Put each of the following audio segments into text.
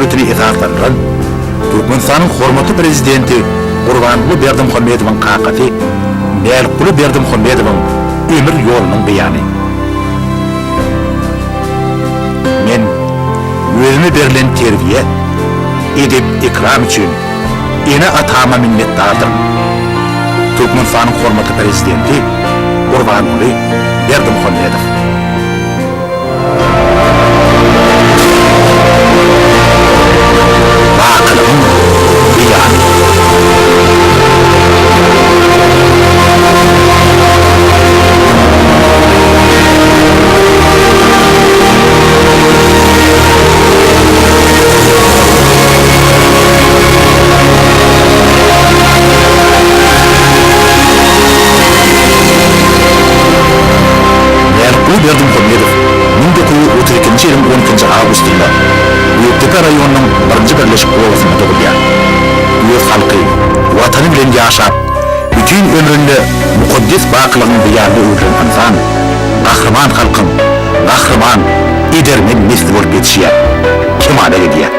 döwletini esaslandyran Türkmenistanyň hormatly Prezidenti Gurbanguly Berdimuhamedowyň kakasy Mälikguly Berdimuhamedowyň ömür ýolunyň beýany. Men özüme berlen terbiýe, edep-ekram üçin ene-atama minnetdardyryn. Türkmenistanyň hormatly Prezidenti Gurbanguly Berdimuhamedow. Bakylygyň beýany. Mälikguly Berdimuhamedow 1932-nji ýylyň on ikinji awgustynda Gökdepe raýonynyň Birinji Birleşik obasynda dogulýar. Öz halky, Watany bilen ýaşap, bütin ömründe mukaddes bakylygyň beýanyna öwrülen ynsan gahryman halkyň gahryman, edermen nesli bolup ýetişýär, kemala gelýär.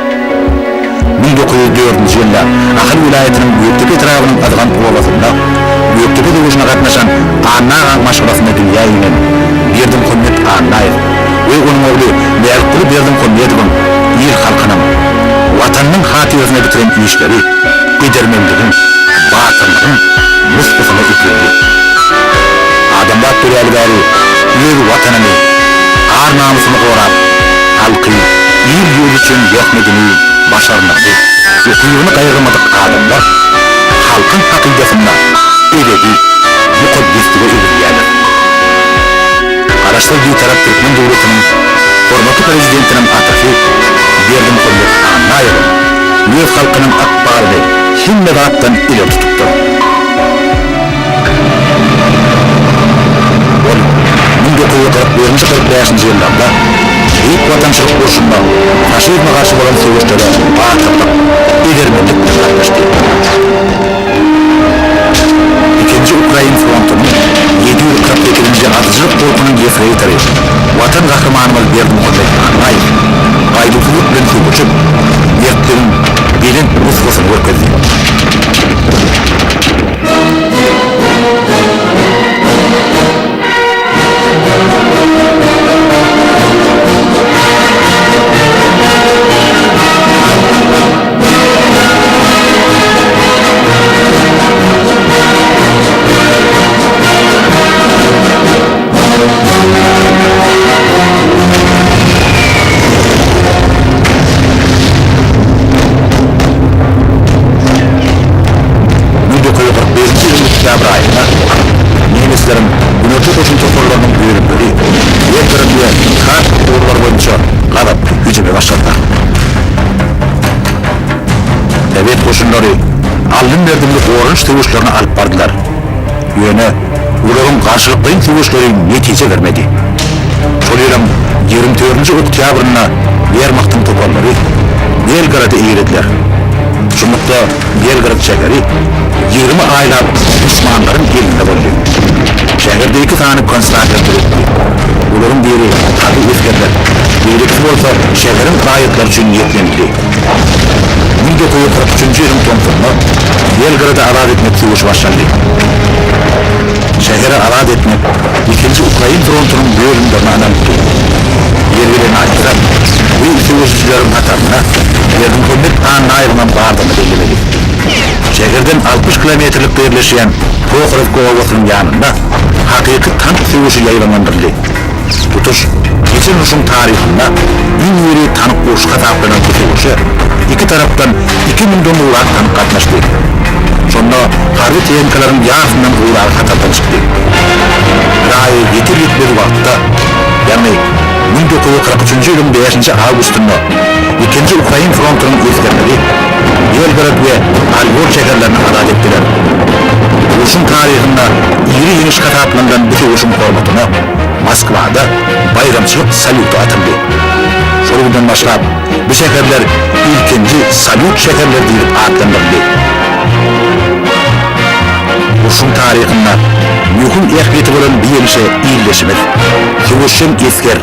1904-nji ýylda Ahal welaýatynyň Gökdepe etrabynyň Yzgant obasynda Gökdepe söweşine gatnaşan Anna agaň maşgalasynda dünýä inen Berdimuhamet Annaýew we onuň ogly Mälikguly Berdimuhamedowyň il-halkynyň, Watanynyň hatyrasyna bitiren işleri edermenligiň, batyrlygyň nusgasyna öwrüldi. Adamzat döräli bäri öz Watanyny, ar-namysyny gorap, halky, il-ýurt üçin zähmedini, başarnygyny, ukybyny gaýgyrmadyk adamlar halkyň hakydasynda ebedi mukaddeslige öwrülýärler. Garaşsyz Bitarap türkmen döwletiniň hormatly Prezidentiniň atasy Berdimuhamet Annaýewem öz halkynyň ykbalyny hemme zatdan ileri tutupdyr. Ol 1941-nji, 45-nji ýyllarda Beýik Watançylyk urşunda faşizme garşy bolan söweşlere batyrlyk, edermenlik bilen gatnaşdy. Ikinji Ukrain frontunyň 748-nji atyjylyk polkunyň ýefreýtory, Watan Gahrymanymyz Berdimuhamet Annaýew gaýduwsyzlyk bilen söweşip, mertligiň belent nusgasyny görkezdi. 1941-nji ýylyň oktýabr aýynda nemesleriň günorta goşun toparlarynyň bölümleri Belgorod we Harkow ugurlary boýunça gazaply hüjüme başladylar. Sowet goşunlary aldym-berdimli goranyş söweşlerini alyp bardylar. Ýöne olaryň garşylyklaýyn söweşleri netije bermedi. Şol ýylyň 24-nji oktýabrynda Wermahtyň toparlary Belgorody eýelediler. Şunlukda Belgorod şäheri 20 aýlap duşmanlaryň elinde boldy. Şäherde iki sany konslager döretdi. Olaryň biri harby esgerler, beýlekisi bolsa şäheriň raýatlary üçin niýetlenildi. 1943-nji ýylyň tomsunda Belgrady azat etmek söweşi başlandy. Şäheri azat etmek Ikinji Ukrain frontunyň bölümlerine ynanypdy. Ýeri gelende aýtsak, bu söweşijileriň hatarynda Berdimuhamet Annaýewiňem bardygyny bellemeli. Şäherden 60 kilometrlikde ýerleşýän Prohorowka obasynyň ýanynda hakyky tank söweşi ýaýbaňlandyryldy. Tutuş geçen urşuň taryhynda iň iri tank urşy hasaplanan bu söweşe iki tarapdan iki müňden gowrak tank gatnaşdy. Şonda harby tehnikalaryň ýarysyndan gowragy hatardan çykdy. Raýa ýeter-ýetmez wagtda, ýagny 1943-nji ýylyň bäşinji awgustynda Ikinji Ukrain frontunyň esgerleri Belgorod we Orýol şäherlerini azat etdiler. Urşuň taryhynda iri ýeňiş hasaplanylan bu söweşiň hormatyna Moskwada baýramçylyk salýuty atyldy. Şol günden başlap bu şäherler ilkinji salýut şäherleri diýlip atlandyryldy. Urşuň taryhynda möhüm ähmiýeti bolan bu ýeňşe ildeşimiz, söweşjeň esger,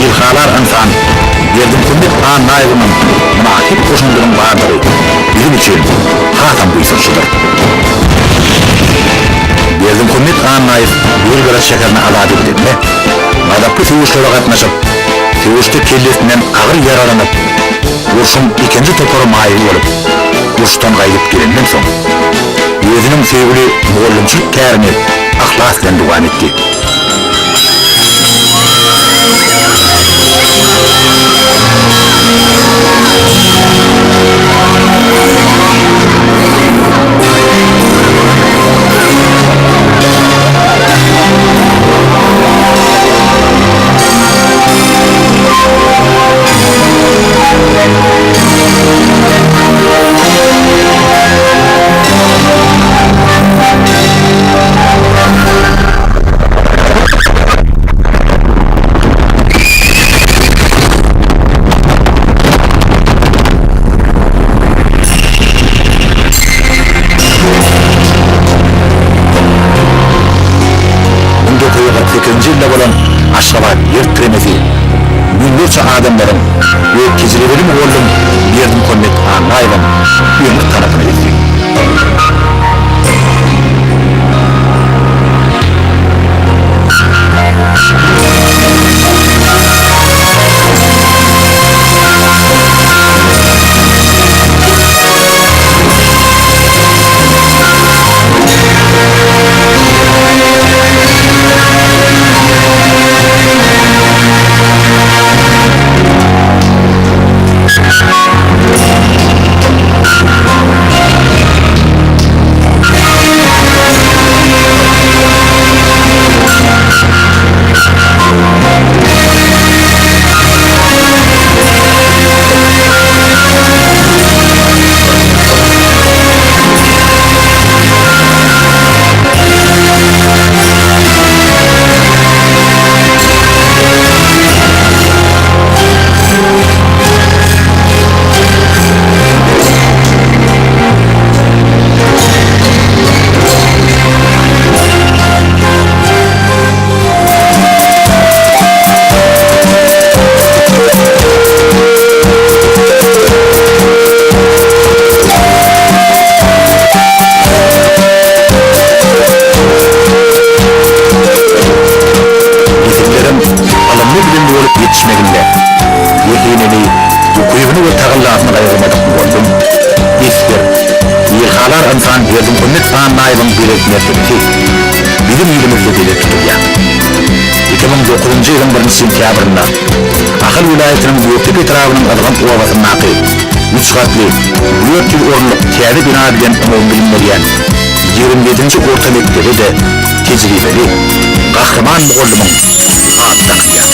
ilhalar ynsan. Berdimuhamet Annaýewiňem mynasyp goşandynyň bardygy biziň üçin hasam buýsançlydyr. Berdimuhamet Annaýew Belgorod şäherini azat edilende, gazaply söweşlere gatnaşyp, söweşde kellesinden agyr ýaralanyp, urşuň ikinji topary maýyby bolup, uruşdan gaýdyp gelenden soň, özüniň söýgüli mugallymçylyk kärini yhlas bilen dowam etdi. 1948-nji ýylda bolan Aşgabat ýer titremesi müňlerçe adamlaryň we tejribeli mugallym Berdimuhamet Annaýewiň ömür tanapyny üzdi. Nesilleriň ylymly-bilimli bolup ýetişmeginde zehinini, ukybyny we tagallasyny gaýgyrmadyk mugallym, esger, ilhalar ynsan Berdimuhamet Annaýewiň belent mertebesi biziň ilimizde belent tutulýar. 2009-njy ýylyň birinji sentýabrynda Ahal welaýatynyň Gökdepe etrabynyň Yzgant obasyndaky üç gatly, 400 orunlyk täze bina edilen umumybilim berýän 27-nji orta mekdebe-de tejribeli, gahryman mugallymyň ady dakylýar.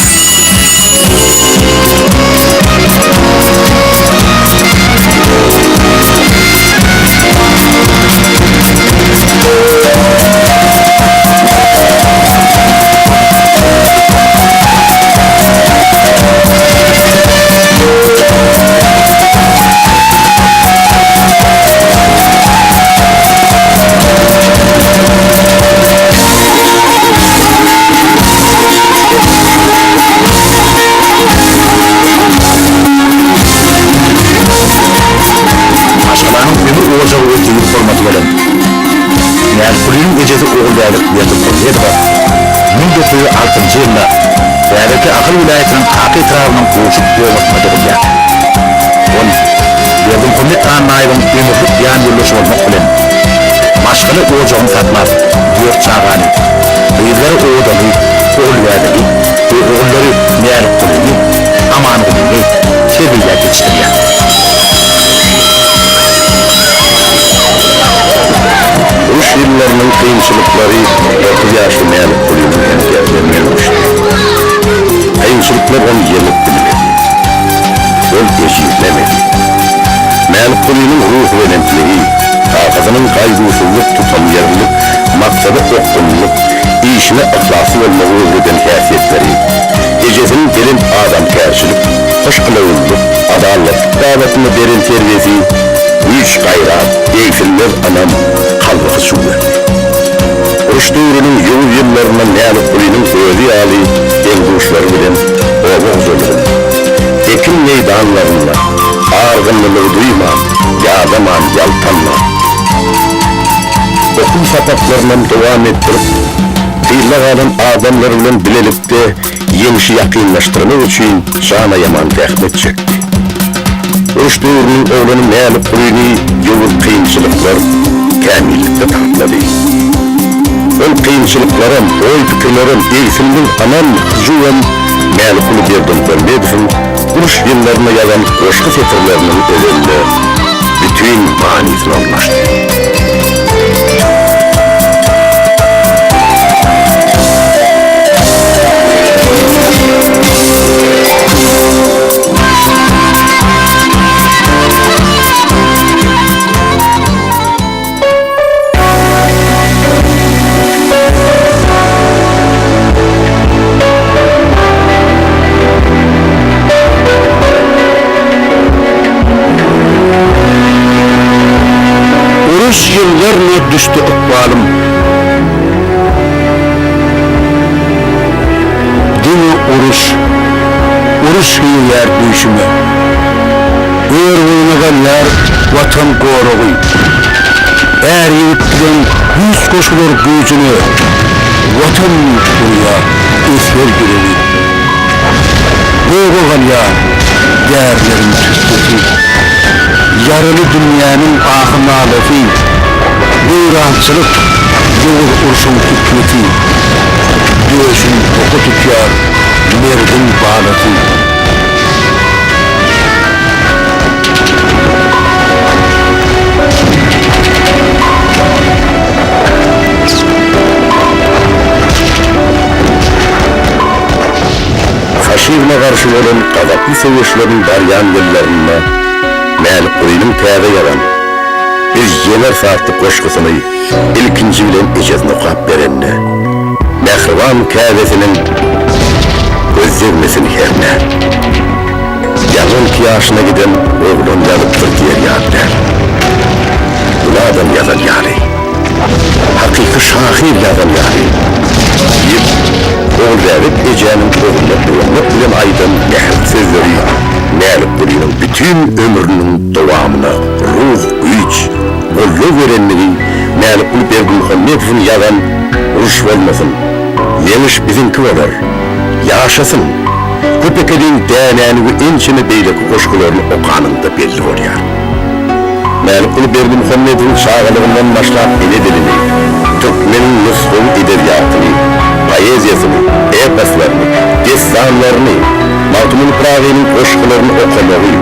Maşgalanyň ömür ojagy we söýgi-hormaty bolan Mälikgulynyň ejesi Ogulbäbek Berdimuhamedowa 1906-njy ýylda häzirki Ahal welaýatynyň Kaka etrabynyň Gowşut obasynda dogulýar. Ol Berdimuhamet Annaýewiň ömürlik ýanýoldaşy bolmak bilen, maşgala ojagyny saklap, dört çagany, gyzlary Owadany, Ogulbäbegi we ogullary Mälikgulyny, Amangulyny terbiýeläp ýetişdirýär. Uruş ýyllarynyň kynçylyklary 30 ýaşly Mälikgulynyň hem gerdeninden düşdi. Kynçylyklar ony ýeňip bilmedi. Ol ejizlemedi. Mälikgulynyň ruhubelentligi, kakasynyň gaýduwsyzlyk, tutanýerlilik, maksada okgunlylyk, işine yhlasly bolmagy öwreden häsiýetleri, ejesiniň belent adamkärçilik, hoşgylawlylyk, adalatlyk babatynda beren terbiýesi güýç-gaýrat, egsilmez ynam, kalby hyjuw berdi. Uruş döwrüniň ýowuz ýyllarynda Mälikgulynyň özi ýaly deň-duşlary bilen oba hojalygynda, ekin. Urşuň meýdanlarynda argynlylygy duýman, ýadaman, ýaltanman, okuw sapaklarynam dowam etdirip, tylda galan adamlar bilen bilelikde ýeňşi ýakynlaşdyrmak üçin jan aýaman zähmet çekdi. Uruş döwrüniň oglany Mälikgulyny ýowuz kynçylyklar kämillikde taplady. Ol kynçylyklaram, oý-pikirlerem, egsilmez ynam, hyjuwam Mälikguly Berdimuhamedowyň uruş ýyllarynda ýazan goşgy setirleriniň özenine bütin manysyna ulaşdy. Uruş ýyllaryna düşdi ykbalym. Diňe uruş, uruş girýär düýşüme. Örboýuna galýar Watan goragy. Är ýigit bilen güýç goşular güýjüne, Watan diýip urýar esger ýüregi. Göge galýar därileriň tüssesi. Ýaraly dünýäniň ahy-nalasy, Weýrançylyk, ýowuz urşuň hikmeti. Döşün oka tutýar merdiň balasy. Faşizme garşy bolan gazaply söweşleriň barýan ýyllarynda Mälikgulynyň täze ýazan Biz ýeňeris atly goşgusyny ilkinji bilen ejesine okap berende, mähriban käbesiniň Göz degmesin hernä. Ýaňy on iki ýaşyna giden oglan ýazypdyr diýer ýaly däl. Uly adam ýazan ýaly. Hakyky şahyr ýazan ýaly. Diýip, Ogulbäbek ejäniň ogluna guwanmak bilen aýdan mähirli sözleri Mälikgulynyň bütin ömrüniň dowamyna ruh, güýç, goldaw berenligi Mälikguly Berdimuhamedowyň ýazan Uruş bolmasyn, Ýeňiş biziňki bolar! Ýaşasyn! Köp ekeliň dänäni we ençeme beýleki goşgularyny okanyňda belli bolýar. Mälikguly Berdimuhamedowyň çagalygyndan başlap ene dilini, türkmeniň nusgawy edebiýatyny, poeziýasyny, eposlaryny, dessanlaryny, Magtymguly Pyragynyň goşgularyny okamagy,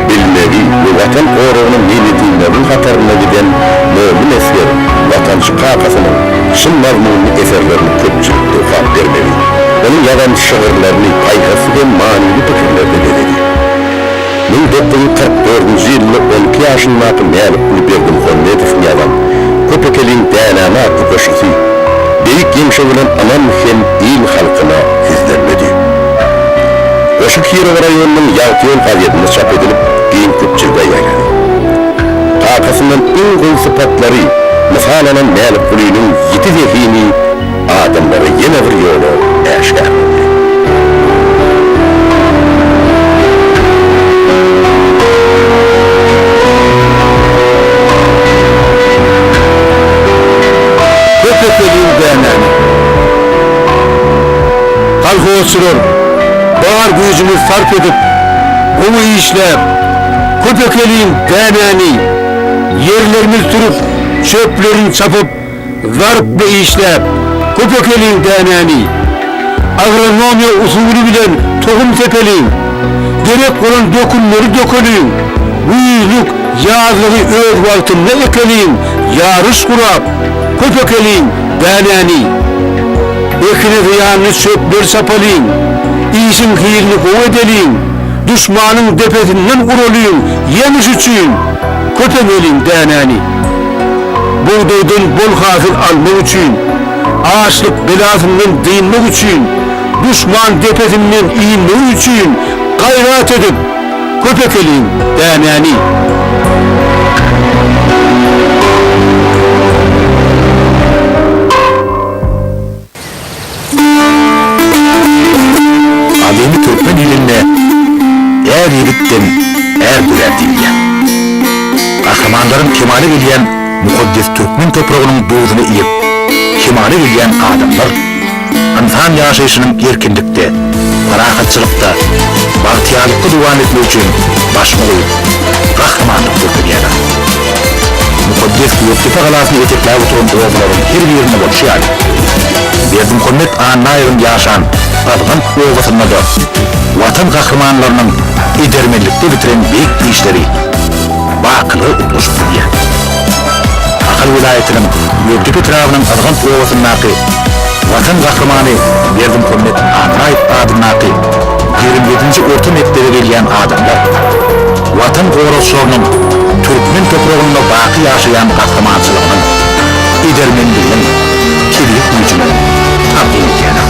bilmegi we Watan goragyna meýletinleriň hatarynda giden mömin esger, watançy kakasynyň çyn mazmunly eserlerini köpçülikde okap bermegi, onuň ýazan şygyrlaryny paýhasly hem manyly pikirlerde bezedi. 1944-nji ýylda on iki ýaşyndaky Mälikguly Berdimuhamedowyň ýazan Köp ekeliň dänäni atly goşgusy Beýik Ýeňşe bolan ynam hem il-halkyna ýüzlenmedi. Goşgy Kirow raýonynyň Ýagty ýol gazetinde çap edilip, giň köpçülige ýaýrady. Kakasyndan iň gowy sypatlary mysal alan Mälikgulynyň ýiti zehini adamlara ýene bir ýola äşgär boldy. Köp ekeliň dänäni. Kolhozçylar, bar güýjümizi sarp edip, gowy işläp, köp ekeliň dänäni. Ýerlerimizi sürüp, çöplerini çapyp, Zarply işläp, köp ekeliň dänäni. Agronomiýa usuly bilen tohum sepeliň. Gerek bolan dökünleri dökeliň. Güýzlük, ýazlygy öz wagtynda ekeliň, ýaryş gurap, köp ekeliň dänäni. Ekine zyýanly çöpleri çapalyň. Işiň hilini gowy edeliň. Duşmanyň depesinden uralyň, ýeňiş üçin, köp ekeliň dänäni. Bugdaýdan bol hasyl almak üçin, açlyk belasyndan dynmak üçin, duşman depesinden inmegi üçin gaýrat edip, köp ekeliň dänäni. Gadymy türkmen ilinde är ýigit. Gahrymanlaryň kemala gelýän mukaddes türkmen topragynyň duzuny iýip, kemala gelýän adamlar ynsan ýaşaýşynyň erkinlikde, parahatçylykda, bagtyýarlykda dowam etmegi üçin başyny goýup, gahrymanlyk görkezýärler. Mukaddes Gökdepe galasyny etekläp oturan obalaryň her birinde bolşy ýaly, Berdimuhamet Annaýewiň ýaşan Yzgant obasynda-da Watan gahrymanlarynyň edermenlikde bitiren beýik işleri bakylyga utgaşyp gidýär. Ahal welaýatynyň Gökdepe etrabynyň Yzgant obasyndaky Watan gahrymany Berdimuhamet Annaýew adyndaky 27-nji orta mekdebe gelýän adamlar Watan goragçylarynyň türkmen topragynda baky ýaşaýan gahrymançylygynyň, edermenliginiň tebigy güýjüne tagzym edýärler.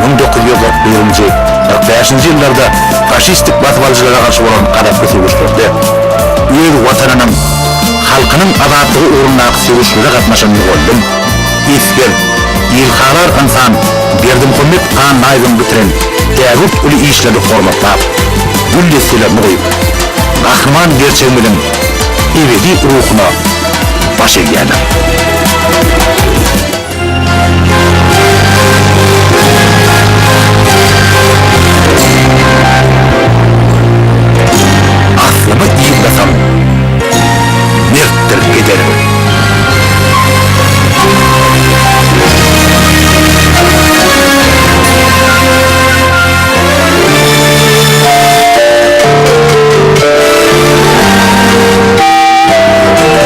1941-nji, 45-nji ýyllarda faşistik basybalyjylara garşy bolan gazaply söweşlerde öz Watanynyň, halkynyň azatlygy ugrundaky söweşlere gatnaşan mugallym, esger, ilhalar ynsan Berdimuhamet Annaýewiň bitiren ägirt uly işlerini hormatlap, gül desselerini goýup, gahryman gerçegimiziň ebedi ruhuna baş egýärler. Aslymy yzlasam, mertdir pederim.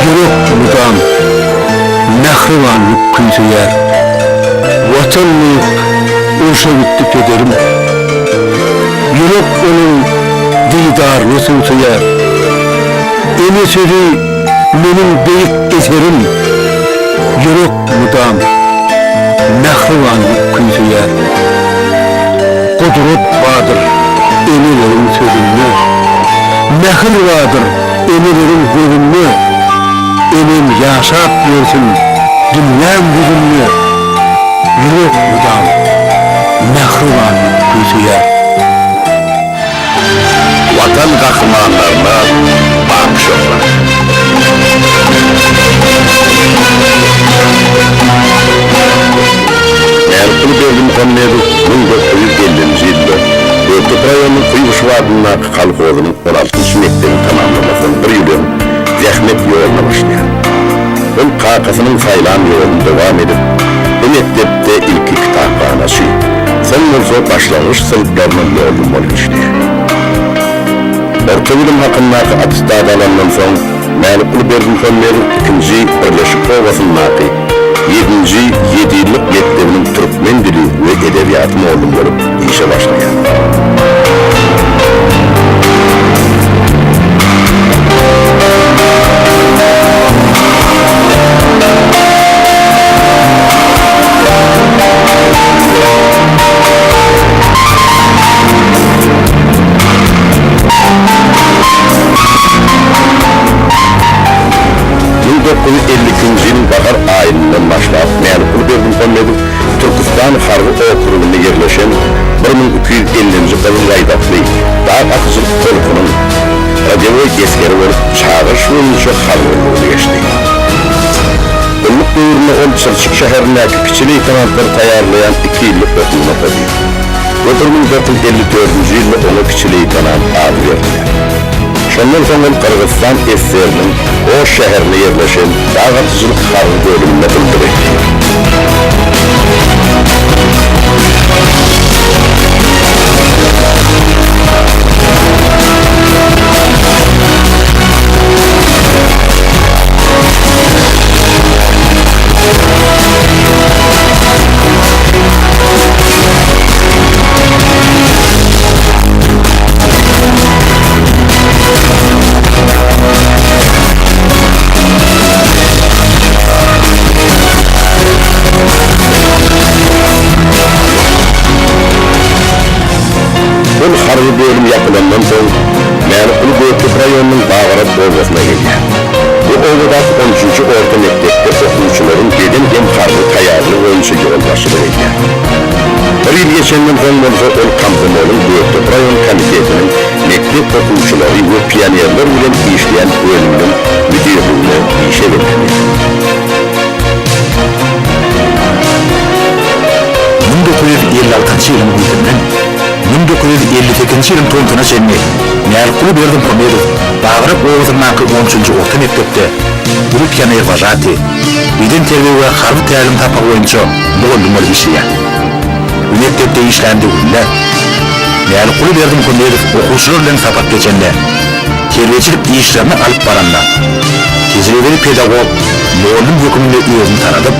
Ýürek mydam mähribanlyk küýseýär. Watan diýip urşa gitdi pederim. Ýürek onuň didaryna suwsaýar. Ene sözi meniň beýik eserim. Ýürek mydam mähribanlyk küýseýär. Gudrat bardyr eneleriň sözünde. Mähir bardyr eneleriň gözünde. Enem ýaşap ýörsün dünýäň ýüzünde. Ýürek mydam mähribanlyk küýseýär. Watan gahrymanlaryna baky şöhrat! Mälikguly Berdimuhamedow 1950-nji ýylda Gökdepe raýonynyň Kuýbyşew adyndaky kolhozynyň on altynjy mekdebini tamamlamazdan bir ýyl öň zähmet ýoluna başlaýar. Ol kakasynyň saýlan ýoluny dowam edip, bu mekdepde ilki kitaphanaçy, soň bolsa başlangyç synplaryna mugallym bolup işleýär. Orta bilim hakyndaky attestat alandan soň, Mälikguly Berdimuhamedow ikinji Birleşik obasyndaky ýedinji ýediýyllyk mekdebiniň türkmen dili we edebiýaty mugallym bolup işe başlaýar. 1952-nji ýylyň bahar aýyndan başlap Mälikguly Berdimuhamedow Türküstan harby okrugynda ýerleşen 1250-nji Gyzyl baýdakly dag atyjylyk polkunyň radewoý esgeri bolup çagyryş boýunça harby gullugyny geçdi. Gulluk döwründe ol Çyrçyk şäherindäki kiçi leýtenantlary taýýarlaýan iki ýyllyk okuwyny okady we 1954-nji ýylda oňa kiçi leýtenant ady berilýär. Şondan soň ol Gyrgyzystan SSR-niň Oş şäherinde ýerleşen dag atyjylyk harby bölüminde gulluk etdi. Ol harby bölüm ýapylandan soň, Mälikguly Gökdepe raýonynyň Bagarap obasyna gelýär. Bu obadaky on üçünji orta mekdepde okuwçylaryň beden hem harby taýýarlygy boýunça ýolbaşçylyk edýär. Bir ýyl geçenden soň bolsa ol komsomolyň Gökdepe raýon komitetiniň mekdep okuwçylary we pionerler bilen işleýän bölüminiň müdirligine işe bellenýär. 1956-njy ýylyň güýzünden 1958-nji ýylyň tomsuna çenli Mälikguly Berdimuhamedow Bagyrak obasyndaky on üçünji orta mekdepde uly pioner wožatyý, bedenterbiýe we harby tälim sapagy boýunça mugallym bolup işleýär. Bu mekdepde işlän döwründe Mälikguly Berdimuhamedow okuwçylar bilen sapak geçende, terbiýeçilik işlerini alyp baranda, tejribeli pedagog, mugallym hökmünde özüni tanadyp,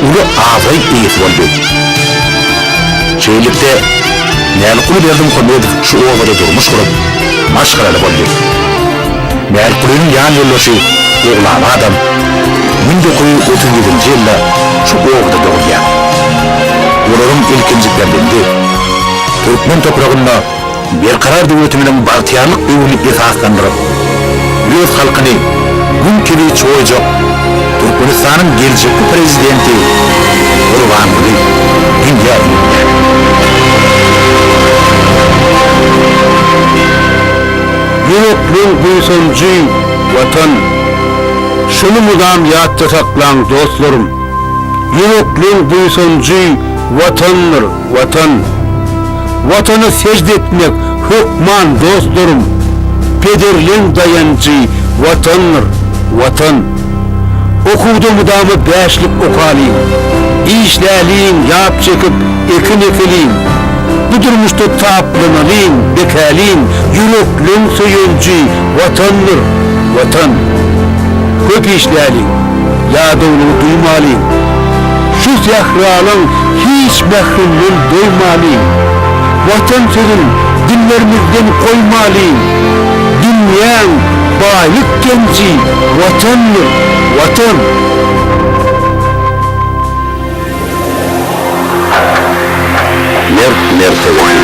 uly abraý eýesi boldy. Şeýlelikde, Mälikguly Berdimuhamedow şu obada durmuş gurup, maşgalaly boldy. Mälikgulynyň ýan ýoldaşy Ogulabadam 1937-nji ýylda şu obada dogulýar. Olaryň ilkinji perzendi, türkmen topragynda Berkarar döwletimiziň bagtyýarlyk döwrüni esaslandyryp, öz halkyny Gün kibi çoýjak Türkmenistanyň geljekki Prezidenti Gurbanguly dünýä inýär. Ýürekleň buýsanjy, Watan! Şuny mydam ýatda saklaň, dostlarym! Ýürekleň buýsanjy Watandyr, Watan! Watana sežde etmek hökman, dostlarym! Pederleň daýanjy Watandyr, Watan! Okuwda mydama bäşlik okalyň. Işläliň, ýap çekip, ekin ekeliň. Bu durmuşda taplanalyň, bekäliň, Ýürekleň söýenji Watandyr, Watan! Köp işläliň, ýadawlygy duýmalyň. Şu sähralaň hiç mährinden doýmalyň. Watan sözün dillerimizden goýmalyň. Dünýäň baýlyk genji Watandyr, Watan! Mert mertebesi.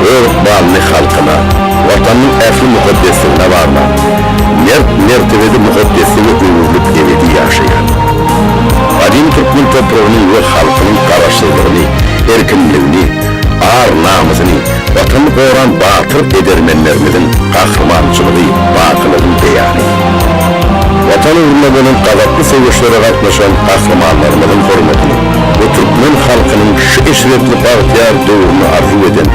Öz ykbalyny halkyna, Watanynyň ähli mukaddesligine baglap, mert mertebesi mukaddeslige öwrülip ebedi ýaşaýar. Gadymy türkmen topragynyň we halkynyň garaşsyzlygyny, erkinligini, ar-namysyny, Watanyny goran batyr edermenlerimiziň gahrymançylygy bakylygyň beýany. Watan ugrunda bolan gazaply söweşlere gatnaşan gahrymanlarymyzyň hormatyny we türkmen halkynyň şu eşretli bagtyýar döwrüni arzuw eden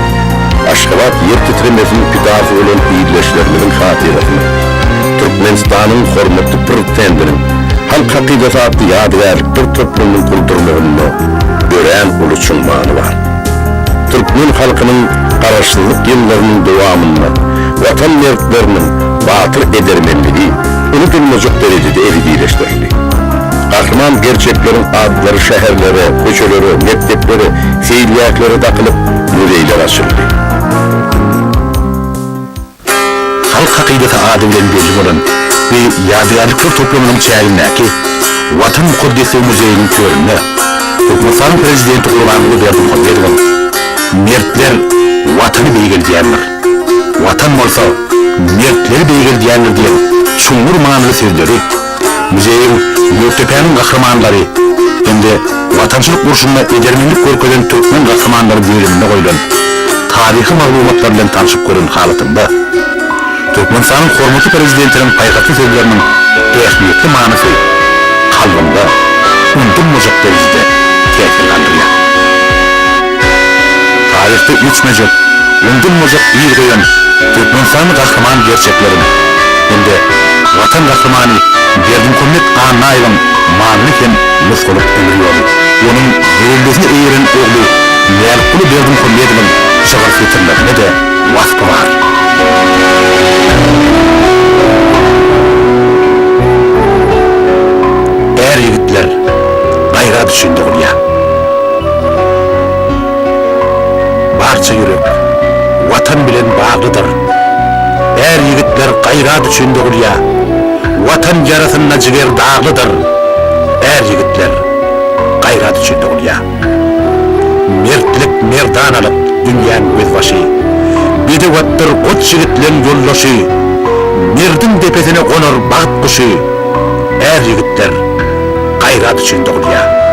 Aşgabat ýer titremesiniň pidasy bolan ildeşlerimiziň hatyrasyna Türkmenistanyň hormatly Prezidentiniň Halk hakydasy atly ýadygärlikler toplumynyň gurdurmagynda örän uly çuň many bar. Türkmen halkynyň Garaşsyzlyk ýyllarynyň dowamynda Watan mertleriniň batyr edermenligi unudylmajak derejede ebedileşdirildi. Gahryman gerçekleriň atlary şäherlere, köçelere, mekdeplere, seýilgählere dakylyp, muzeýler açyldy. Halk hakydasy ady bilen belli bolan bu ýadygärlikler toplumynyň çägindäki Watan mukaddesligi muzeýiniň töründe Türkmenistanyň Prezidenti Gurbanguly Berdimuhamedowyň Mertler Watany beýgeldýändir, Watan bolsa mertleri beýgeldýändir diýen çuňňur manyly sözleri Muzeýiň Gökdepäniň gahrymanlary hem-de Watançylyk urşunda edermenlik görkezen türkmen gahrymanlary bölüminde goýlan taryhy maglumatlar bilen tanşyp gören halatyňda, Türkmenistanyň hormatly Prezidentiniň paýhasly sözleriniň ähmiýetli manysy kalbyňda unudylmajak derejede täsir galdyrýar. Taryhda öçmejek, unudylmajak yz goýan Türkmenistanly gahryman gerçekleriň hem-de Watan gahrymany Berdimuhamet Annaýewiň manyly hem nusgalyk ömür ýoly, onuň göreldesine eýeren ogly Mälikguly Berdimuhamedowyň şygyr setirlerinde-de waspy bar. Är ýigitler gaýrat üçin dogulýar. Barça ýürek Watan bilen baglydyr. Är ýigitler gaýrat üçin dogulýar. Watan ýarasynda jiger daglydyr. Är ýigitler gaýrat üçin dogulýar. Mertlik, merdanalyk dünýäň gözbaşy. Bedew atdyr goç ýigitleň ýoldaşy. Merdiň depesine gonar bagt guşy. Är ýigitler. Gaýrat üçin dogulýar.